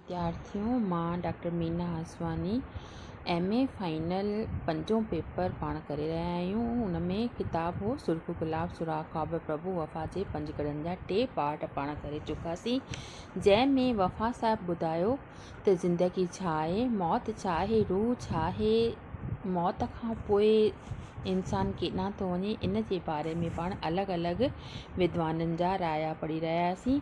وديارٿيو مان doctor Meena Haswani M A final پنجون paper پاڻ ڪري رهيا آهيون ان ۾ ڪتاب هو سرخ گلاب سوراخ خواب پرڀو وفا جي پنجگڙن جا ٽي پارٽ پاڻ ڪري چڪاسين جنهن ۾ وفا صاحب ٻڌايو ته زندگي ڇا آهي موت ڇا آهي روح ڇا آهي موت کان پوء انسان ڪيڏانهن ٿو وڃي ان جي باري ۾ پاڻ الڳ الڳ ودوانن جا رايا پڙهي رهياسين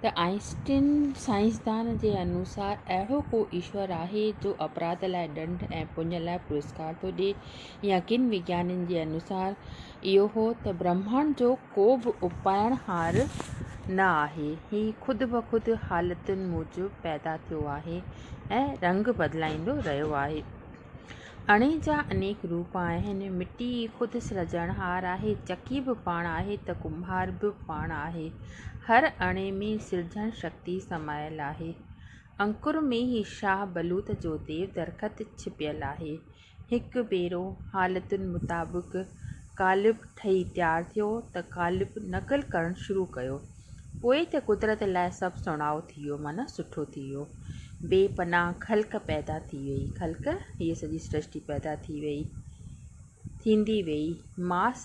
ته آئنسٽين سائنسدان جي انوسار اهڙو ڪو ايشور آهي جو اپراڌ لاء ڏنڊ ۽ پڃ لاء پرسڪار ٿو ڏئي يا ڪن وگيانين جي انوسار اهو هو ته برهمانڊ جو ڪو به اپائڻهار نه آهي، هي خود بخود حالتن موجب پيدا ٿيو آهي ۽ رنگ بدلائيندو رهيو آهي. اڻي جا انيڪ روپ آهن. مٽي ئي خود سرجڻهار آهي. چڪي به پاڻ آهي ته ڪنڀار به پاڻ آهي. هر اڻي ۾ سرجڻ شڪتي سمايل آهي. انڪر ۾ ئي شاهه بلوط جو ديو درخت ڇپيل آهي. هڪ ڀيرو حالتن مطابق قالب ٺهي تيار ٿيو ته قالب نقل ڪرڻ شروع ڪيو. پوء ته قدرت لاء سڀ سڻائو ٿي ويو معنيٰ سٺو ٿي ويو. بي پناهه خلق پيدا ٿي ويئي. خلق، هيء سڄي سرشٽي پيدا ٿي ويئي، ٿيندي ويئي. ماس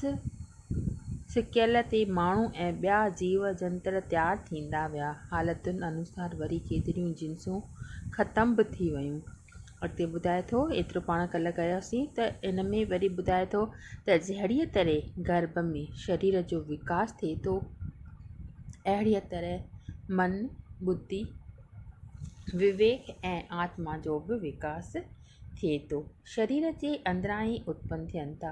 سڪيل تي ماڻهو ۽ ٻيا جيو جنتر تيار ٿيندا ويا. حالتن انوسار وري ڪيتريون جنسون ختم به ٿي ويون. اڳتي ٻڌائي ٿو، ايترو پاڻ ڪلهه ڪيوسين ته ان ۾ وري ٻڌائي ٿو ته جهڙيء طرح گرڀ ۾ شرير جو وڪاس ٿئي ٿو، اهڙيء طرح من، ٻڌي، وويڪ ۽ آتما جو به وڪاس ٿئي ٿو. شرير جي اندران ئي اتپن ٿين ٿا.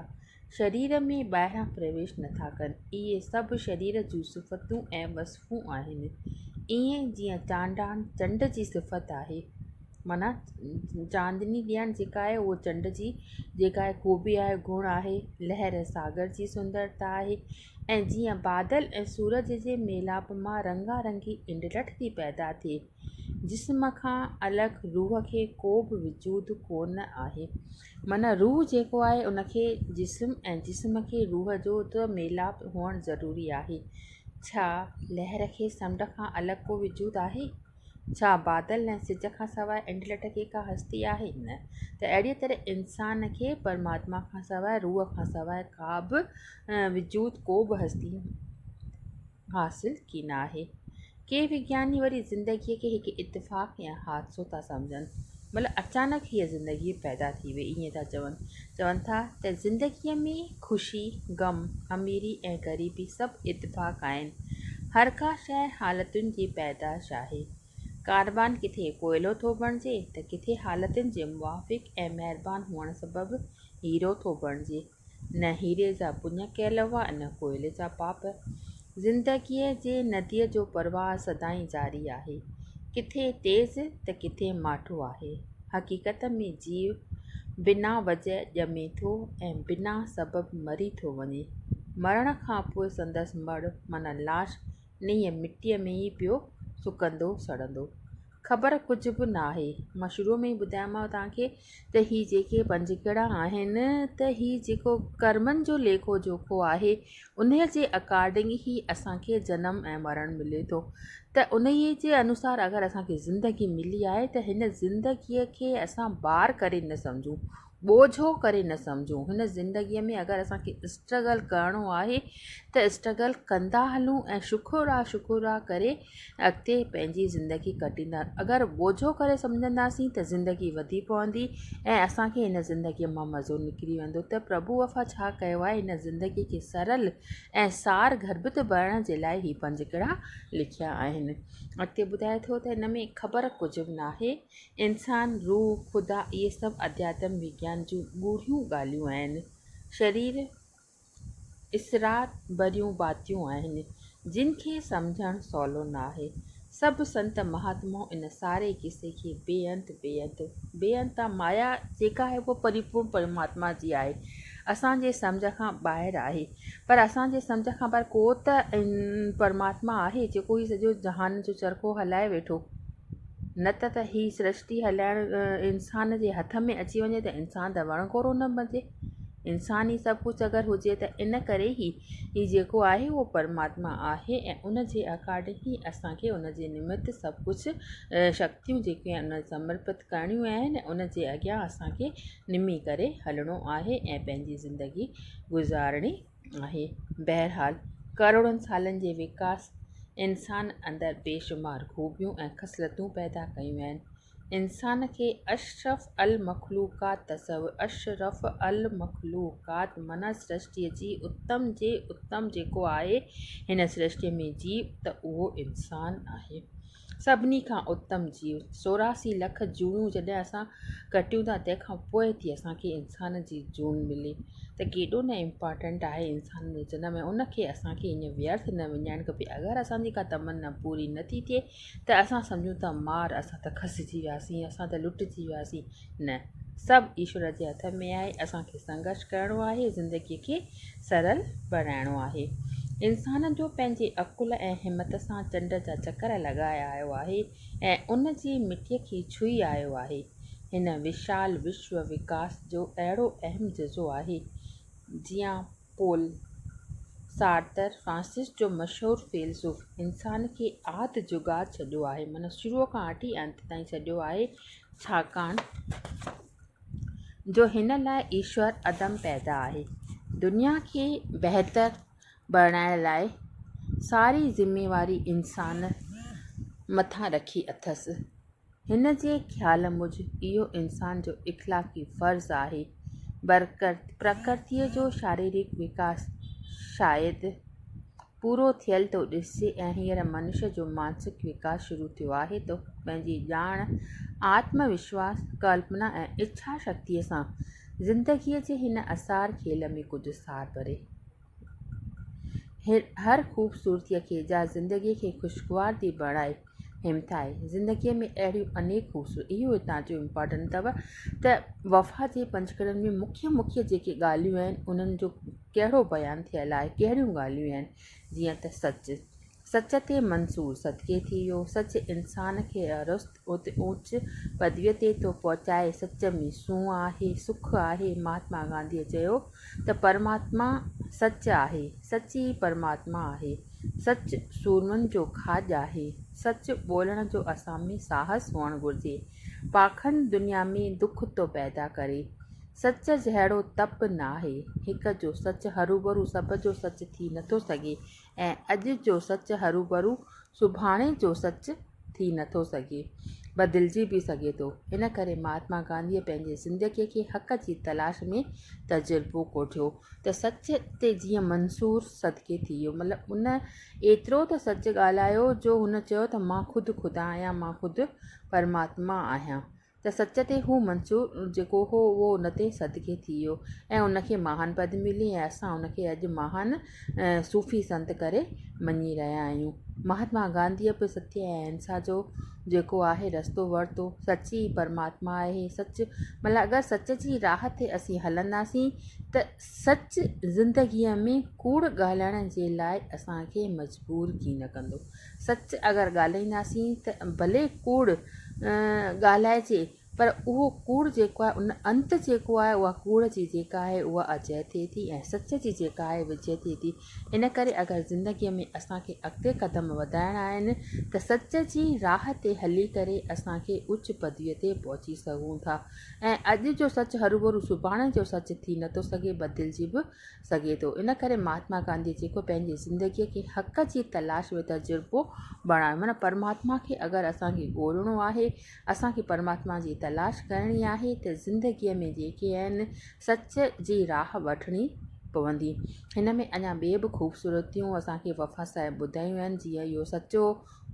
شرير ۾ ٻاهران پرويش نٿا ڪن. اهي سڀ شرير جون صفتون ۽ وصفون آهن. ائين جيئن چانڊاڻ چنڊ جي صفت آهي. معنيٰ چاندني ڏيڻ جيڪا آهي اهو چنڊ جي جيڪا آهي خوبي آهي گڻ آهي. لهر ساگر جي سندرتا آهي ۽ جيئن بادل ۽ سورج جي ميلاپ مان رنگا رنگي انڊلٺ ٿي پيدا ٿئي. جسم کان الڳ روح کي ڪو به وجود ڪونه آهي. معنيٰ روح جيڪو آهي ان کي جسم ۽ جسم کي روح جو ته ميلاپ هئڻ ضروري آهي. ڇا لهر کي سمنڊ کان الڳ ڪو وجود آهي؟ ڇا بادل ۽ سج کان سواء انڊلٺ کي ڪا هستي آهي؟ نه ته اهڙيء طرح انسان کي پرماتما کان سواء روح کان سواء ڪا به وجود ڪو به هستي حاصل ڪين آهي. ڪي وگياني وري زندگيء کي هڪ اتفاق يا حادثو ٿا سمجهن. مطلب اچانڪ هيء زندگي پيدا ٿي وئي ائين ٿا چون. چون ٿا ته زندگيء ۾ خوشي، غم، اميري ۽ غريبي سڀ اتفاق آهن. هر ڪا شيء حالتن جي پيدائش آهي. ڪاربان ڪٿي ڪوئلو ٿو بڻجي ته ڪٿي حالتن جي موافق ۽ مهربان هئڻ سبب هيرو ٿو بڻجي. نه هيري جا پڃ ڪيل هئا نه ڪوئلي جا پاپ. زندگيء جي نديء جو پرواهه سدائين جاري آهي. ڪٿي تيز ته ڪٿي ماٺو آهي. حقيقت ۾ جيو بنا وجهه ڄمي ٿو ۽ بنا سبب مري ٿو وڃي. مرڻ کان پوء سندس مڙهه معنيٰ لاش انهيء مٽيء ۾ ئي پيو سڪندو سڙندو. خبر ڪجهه به ناهي. مان شروع ۾ ئي ٻڌايومانو توهان کي ته هي جيڪي پنجڪڙا آهن ته هي جيڪو ڪرمن جو ليکو جوکو آهي انهيء جي اڪارڊنگ ئي اسان کي جنم ۽ مرڻ ملي ٿو ته انهيء جي انوسار اگر اسان کي زندگي ملي آهي ته هن زندگيء کي اسان بار ڪري نه سمجهون ٻوجهو ڪري نه سمجهون. هن زندگيء ۾ اگر اسان کي اسٽرگل ڪرڻو آهي ته اسٽرگل ڪندا هلون ۽ شڪر آ شڪر آ ڪري اڳتي پنهنجي زندگي ڪٽيندا اگر ٻوجهو ڪري سمجهنداسين ته زندگي وڌي پوندي ۽ اسان کي هن زندگيء مان مزو نڪري ويندو ته پرڀو وفا ڇا ڪيو آهي هن زندگيء کي سرل ۽ سار گرڀت بڻائڻ جي لاء هي پنجڪڙا لکيا آهن. اڳتي ٻڌائي ٿو ته هن ۾ خبر ڪجهه به ناهي انسان، روح، خدا اهي سڀ اڌياتم وگيان جون ڳوڙهيون ڳالهيون آهن. شرير اسرار ڀريون باتيون آهن، جن کي سمجهڻ سولو ناهي. سڀ سنت مهاتمائون ان ساري قصي کي بي انت بي انت بي انت آ مايا جيڪا آهي اها پريپورڻ پرماتما جي آهي. اسان جي سمجهه کان ٻاهر آهي. پر اسان جي سمجهه کان ٻاهر ڪو ته پرماتما آهي جيڪو هي سڄو جهان جو چرخو هلائي ويٺو. نه ته ته هي سرشٽي هلائڻ انسان جي هٿ ۾ اچي وڃي ته انسان ته وڻ ڪورو نه بچي. انسان ئي سڀ ڪجهه اگر هجي ته ان ڪري ئي هي جيڪو آهي اهو پرماتما آهي ۽ ان جي اڪارڊنگ ئي اسان کي ان جي نمت سڀ ڪجهه شڪتيون جيڪي آهن ان سمرپت ڪرڻيون آهن ۽ ان جي اڳيان اسان کي نمي ڪري هلڻو آهي ۽ پنهنجي زندگي گذارڻي آهي. بهرحال ڪروڙن سالن جي وڪاس انسان اندر بيشمار خوبيون ۽ خصلتون پيدا ڪيون آهن. انسان کي اشرف المخلوقات تصور، اشرف المخلوقات معنيٰ سرشٽيء جي اتم جي اتم جيڪو آهي هن سرشٽيء ۾ جيو ته اهو انسان آهي. سڀني کان اتم جيو. 84 لک جوڻيون جڏهن اسان ڪٽيون ٿا تنهن کان پوء ٿي اسان کي انسان جي جون ملي ته ڪيڏو نه امپارٽنٽ آهي انسان جو جنم ۽ ان کي اسان کي ائين ويرٿ نه وڃائڻ کپي اگر اسان جي ڪا تمنا پوري نه ٿي ٿئي ته اسان سمجهون ٿا مار اسان ته کسجي وياسين، اسان ته لٽجي وياسين. نه، سڀ ايشور جي هٿ ۾ آهي، اسان کي سنگهرش ڪرڻو آهي، زندگيء کي سرل بڻائڻو آهي. انسان جو پنهنجي عقل ۽ همت سان چنڊ جا چڪر لڳائي آيو آهي ۽ ان جي مٽيء کي ڇهي آيو آهي. هن وشال وشو وڪاس جو اهڙو اهم جزو آهي، جيان پول سارتر، فرانسس جو مشهور فيلسوف، انسان کي آد جڳاد ڇڏيو آهي، معنيٰ شروع کان وٺي انت تائين ڇڏيو آهي، ڇاڪاڻ جو هن لاء ايشور عدم پيدا آهي. دنيا کي بهتر بڻائڻ لاء ساري ذميواري انسان مٿان رکي اٿس. هن جي خيال موجب اهو انسان جو اخلاقي فرض آهي. پرڪرتيء جو شاريرڪ وڪاس شايد پورو ٿيل ٿو ڏسجي ۽ هينئر منش جو مانسڪ وڪاس شروع ٿيو آهي ته هو پنهنجي ڄاڻ، آتم وشواس، ڪلپنا ۽ اڇا شڪتيء سان زندگيء جي هن اسار کيل ۾ ڪجهه سار ڀري. هر خوبصورتيء کي جا زندگيء کي خوشگوار ٿي بڻائي همٿائي. زندگيء ۾ اهڙيون انيڪ خوبصورت اهو هتان جو امپارٽنٽ اٿو ته وفا جي پنجڪڙن ۾ مکيه مکيه جيڪي ڳالهيون آهن انهن جو ڪهڙو بيان ٿيل آهي ڪهڙيون ڳالهيون آهن جيئن ته سچ سچ تي منصور صدقي ٿي ويو. سچ انسان کي ارست اوچ پدويء تي ٿو پهچائي. سچ ۾ سونهن آهي، سک آهي. مهاتما گانڌيء چيو ته پرماتما سچ آهي، سچ ئي پرماتما آهي. سچ سورمن جو کاڄ آهي. سچ ٻولڻ جو اسان ۾ ساهس هئڻ گهرجي. پاکنڊ دنيا ۾ دک ٿو پيدا ڪري. سچ جهڙو تپ ناهي. هڪ جو سچ هروڀرو سڀ جو سچ ٿي نٿو سگهي. ۽ اڄ جو سچ هروڀرو سڀاڻي جو سچ ٿي نٿو سگهي، بدلجي به سگهي ٿو. ان ڪري مهاتما گانڌيء پنهنجي زندگيء کي حق جي تلاش ۾ تجربو ڪوٺيو ته سچ تي جيئن منصور صدقي ٿي ويو. مطلب ان ايترو ته سچ ڳالهايو جو هن چيو ته مان خود خدا آهيان، مان خود پرماتما آهيان. ته سچ تي هو منصور جيڪو هو اهو ان تي صدقي ٿي ويو ۽ ان کي مهان پد ملي ۽ اسان ان کي اڄ مهان صوفي سنت ڪري مڃي رهيا آهيون. مهاتما گانڌيء به ستيه ۽ اهنسا جو جيڪو آهي رستو ورتو. سچ ئي پرماتما آهي. سچ مطلب اگر سچ جي راهه تي اسين هلنداسين ته سچ زندگيء ۾ ڪوڙ ڳالهائڻ جي لاء اسان کي مجبور ڪين ڪندو. سچ اگر ڳالهائينداسين ته ڀلي ڪوڙ ڳالهائجي پر اهو ڪوڙ جيڪو آهي ان انت جيڪو آهي اها ڪوڙ جي جيڪا آهي اها اجئي ٿئي ٿي ۽ سچ جي جيڪا آهي وجئي ٿئي ٿي. ان ڪري اگر زندگيء ۾ اسان کي اڳتي قدم وڌائڻا آهن ته سچ جي راهه تي هلي ڪري اسان کي اچ پدويء تي پهچي سگهون ٿا ۽ اڄ جو سچ هروڀرو سڀاڻي جو سچ ٿي نٿو سگهي بدلجي به سگهي ٿو. ان ڪري مهاتما گانڌيء جيڪو پنهنجي زندگيء کي حق جي تلاش ۾ تجربو بڻايو معنيٰ پرماتما کي اگر اسان کي ڳولڻو آهي، اسان کي پرماتما جي تلاش ڪرڻي آهي ته زندگيء ۾ جيڪي آهن سچ جي راهه وٺڻي پوندي. هن ۾ اڃا ٻي به خوبصورتيون اسان کي وفا صاحب ٻڌايون آهن جيئن اهو سچو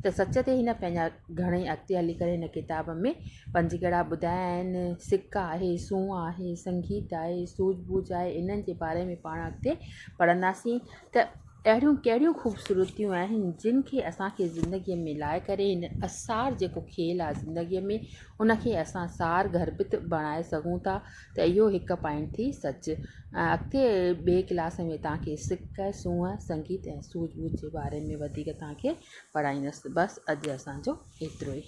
ته سچ تي هن پنهنجا گهڻئي اڳتي هلي ڪري هن ڪتاب ۾ پنجگڙا ٻڌايا آهن، سڪ آهي، سونهن آهي، سنگيت آهي، سوجهه ٻوجهه آهي، انهن جي باري ۾ پاڻ اڳتي پڙهنداسين ته اهڙيون ڪهڙيون خوبصورتيون آهن جن کي اسان کي زندگيء ۾ لائي ڪري هن اسار جيڪو کيل آهي زندگيء ۾ ان کي اسان سار گرڀت بڻائي سگهون ٿا ته اهو هڪ پوائنٽ ٿي سچ ۽ اڳتي ٻئي ڪلاس ۾ توهان کي سڪ، سونهن، سنگيت ۽ سوجهه ٻوجهه جي باري ۾ وڌيڪ توهان کي پڙهائيندس. بس اڄ اسان جو ايترو ئي.